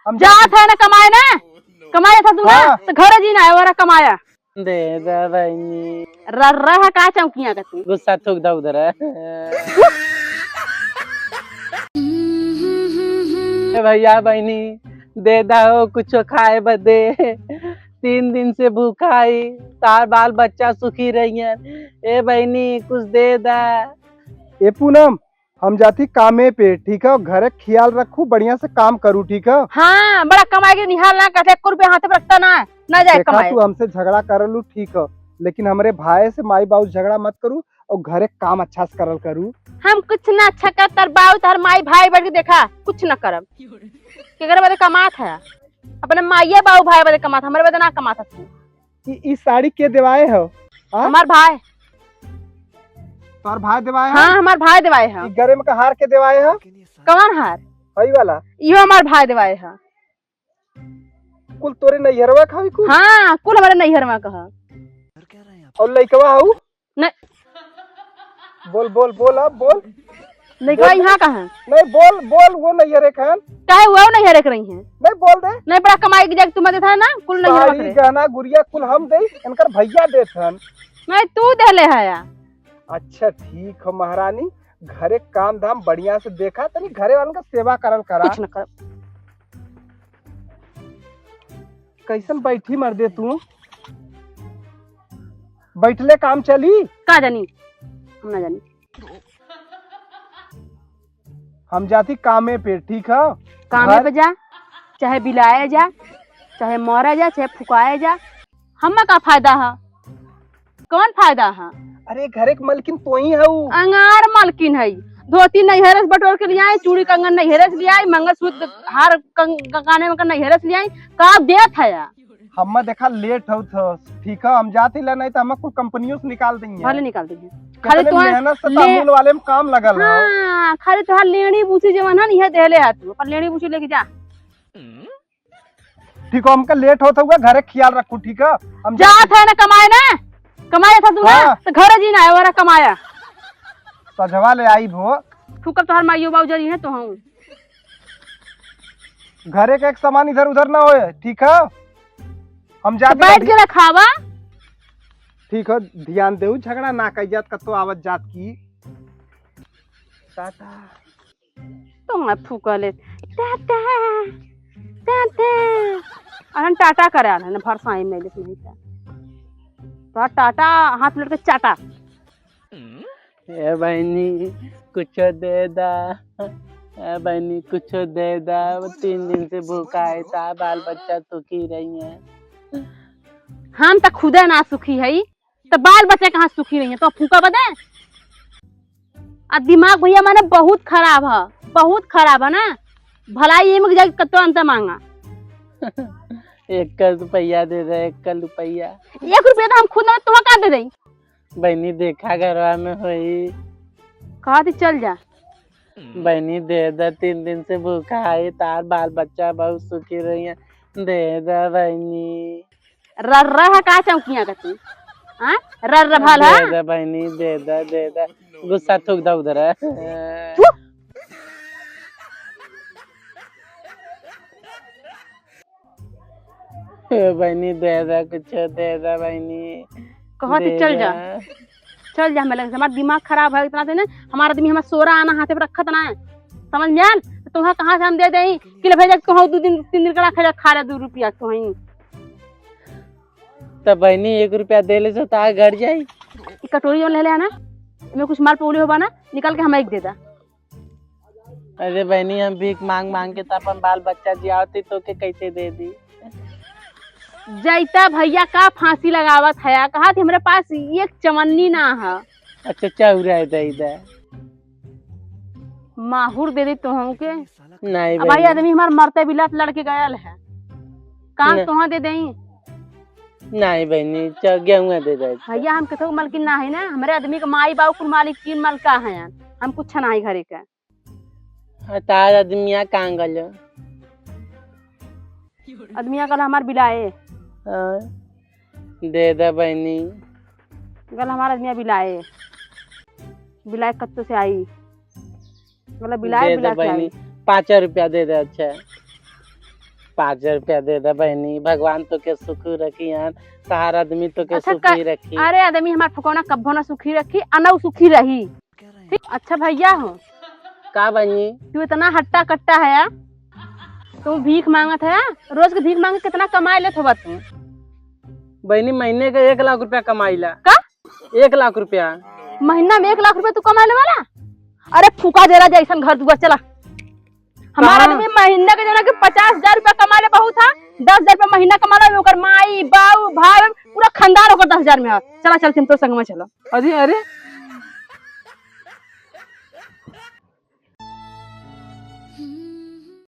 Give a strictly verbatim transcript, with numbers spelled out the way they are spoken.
हम जात जाते है ना कमाए ना, कमाए था तू ना, हाँ। तो घर जी ना है, वाला कमाया। दे दे बहिनी। र-, रह का चौकिया का तू। गुस्सा थूक दा उधर है। ए भैया बहिनी, दे दा हो कुछ खाए बदे। तीन दिन से भूखा ही, तार बाल बच्चा सुखी रहियन। ए बहिनी, कुछ दे दा। ए पूनम, हम जाती कामे पे, ठीक है? घरे ख्याल रखू, बढ़िया से काम करू, ठीक है? हाँ, बड़ा कमाए के निहाल ना करते, एक रुपया हाथे पे रखता ना, ना जाए देखा, कमाए। तू हमसे झगड़ा कर लू, ठीक है, लेकिन हमरे भाई से माई बाबू झगड़ा मत करू और घरे काम अच्छा से करल करू। हम कुछ ना अच्छा कर, तार बाबू, तार माई भाई बैठ के देखा, कुछ ना करब। केकरे बदे कमात है? अपने माइये बाबू भाई बदे कमात, हमरे बदे ना कमात है तू। ई, ई साड़ी के देवाए हो? हाँ? हमार भाई। तोर भाई देवाए हो? हाँ, हमार भाई देवाए हो। ई गरे में का हार के देवाए हो? कौन हार? हई वाला। इहो हमार भाई देवाए हो। कुल तोरे नैहरवा का हई कुल? हाँ, कुल हमारे नैहरवा का ह। और लइकवा हऊ? नहीं। बोल, बोल, बोल, अब बोल। लइकवा बोल। यहाँ का है? नहीं, बोल, बोल, वो नैहरे का है। काहे वो नैहरे के रही है? नहीं, बोल दे। नहीं, बड़ा कमाई की जगह तुम्हें देता है ना, कुल नैहरवा साड़ी, के। गहना, गुरिया, कुल हम दे, इनकर भैया देत हन। नहीं, तू देले है या। अच्छा, ठीक हो महारानी, घरे काम धाम बढ़िया से देखा, तनी घरे वालन का सेवा करल करा। कुछ न कर। कैसन बैठी मर्दे तू? बैठले काम चली? का जानी, हम ना जानी। हम जाती कामे पे, ठीक है? कामे घर पे जा, चाहे बिलाए जा, चाहे मरा जा, चाहे फुकाए जा, हमें का फायदा है? कौन फायदा है? अरे, घरे के मलकिन तो ही है उ। अंगार मलकिन है। धोती नैहरे से बटोर के ले आई, चूड़ी कंगन नैहरे से ले आई, मंगलसूत्र हार कंग-, काने में का नैहरे से ले आई, का देत है या? हम्मा देखा लेट होत हो, ठीक है, हम जाती ला, नहीं तो हमें कुल कंपनियों से निकाल देंगे। भले निकाल देंगे। खाली कितने तोहार मेहनत से ले- तामुल वाले में काम लगल है। हाँ, खाली तोहार लेनी बूसी जवन है, इहे देले है तू, अपन लेनी बूसी लेके जा। ठीक हो, हमका लेट होत हुआ, घरे ख्याल रखू, ठीक है? हम जात है ना कमाए ना, कमाए था तू ना, हाँ। तो घर जी ना है, वाला कमाया। सजवा ले आई भो। फूकब तोहार माइयो बाबू जरी है तो हूँ। घरे के एक सामान इधर उधर ना होए, ठीक है? हम तो जाके बैठ अभी के रखावा। ठीक है, ध्यान देऊ, झगड़ा ना कई जात, कतो आवत जात की। टाटा। तो मैं फूकले, टाटा, टाटा। अहन टाटा करे आल है ना, भरसाई में लिख नहीं था। तो टाटा, हाथ लड़के चाटा। ए बहिनी, कुछो दे दा। ए बहिनी, कुछो दे दा। वो तीन दिन से भूखा है, ता बाल बच्चा सुखी रही है। हम तो खुदे ना सुखी है, तो बाल बच्चा कहाँ सुखी रही है? तो फूका बदे। आ दिमाग भैया माने बहुत खराब है, बहुत खराब है ना। भलाई ये में जाके कतो अंत मांगा। एक रुपया दे दे, एक रुपया। एक रुपया तो हम खुद ना, तुहा का दे दई? बहिनी, देखा घरवा में होई। कहा थी चल जा। बहिनी, दे दे, तीन दिन से भूखा है, तार बाल बच्चा बहुत सुखी रही है, दे दे बहिनी। रर्रा है का चौकिया का तू? हाँ? रर्रा भाल है? दे दे बहिनी, दे दे, दे दे। गुस्सा थूक दा उधर है। थू। ए बहिनी, दे दे, कुछ दे दे बहिनी। कहा थी दे चल जा। दे। चल जा, हमें लगे हमारा दिमाग खराब है इतना से ना, हमारा आदमी हमारा सोरा आना हाथे पे रखत ना है, समझ में आयल? तो तुम्हें कहाँ से हम दे दें? कि ले भैया, तुम दो दिन, तीन दिन का खा, खा ले दो रुपया तो ही। तब बहिनी, एक रुपया दे ले सो, तार घर जाई। ई कटोरी जौन लेले है ना, इमे कुछ माल पौली होबा ना, निकाल के हमें एक दे दा। अरे बहिनी, हम भीख मांग मांग के तो अपन बाल बच्चा जियावती, तो के कैसे दे दी? जैता भैया का फांसी लगावत है, कहा थी हमरे पास एक चवन्नी ना है। अच्छा, चौरा है, दे दे। माहुर दे दी तो हमके। नहीं अब भाई, बहिनी। आदमी हमार मरते बिलात लड़के गयल है, काम न- तोहा दे देई। नहीं बहिनी, च-, गेहुआ दे दे। भैया, हम किथो के मलकिन ना है ना, हमरे आदमी के माई बाबू कुल मालिक तीन मलका हैं, हम कुछ ना है घरे के। हाँ, तार आदमिया कांगल। आदमिया कल हमार बिलाए। हाँ, दे दे बहिनी। गल हमार आदमिया बिलाए, बिलाए कत्तो से आई। मतलब बिलाए दे दे बिला के बहिनी, आई। पाँच रुपया दे दे। अच्छा, पाँच हजार रुपया दे दे बहिनी, भगवान तोके सुखी रखी हन, तहार आदमी तोके अच्छा, सुखी का-, रखी। अरे आदमी हमार फकौना कब्बो ना सुखी रखी, आ ना उ सुखी रही। ठीक, अच्छा भैया हो। का बहिनी? तू इतना हट्टा कट्टा है, तू भीख मांगत है, रोज के भीख मांग के कितना कमाई लेत होबा तू? बहिनी, महीने का एक लाख रुपया कमाईला। का? एक लाख रुपया। महीना में एक लाख रुपया तू कमाए वाला? अरे फूका जरा जैसन घर दुआर, चला। हमारा कहाँ? आदमी महीना के जना के पचास हजार रुपया कमा ले बहुत है, दस हजार रुपया महीना कमा ले, ओकर माई, बाऊ, भाई, पूरा खानदान ओकर दस हजार में है। चला, चल, तुम तो संग में चलो। अरे, अरे,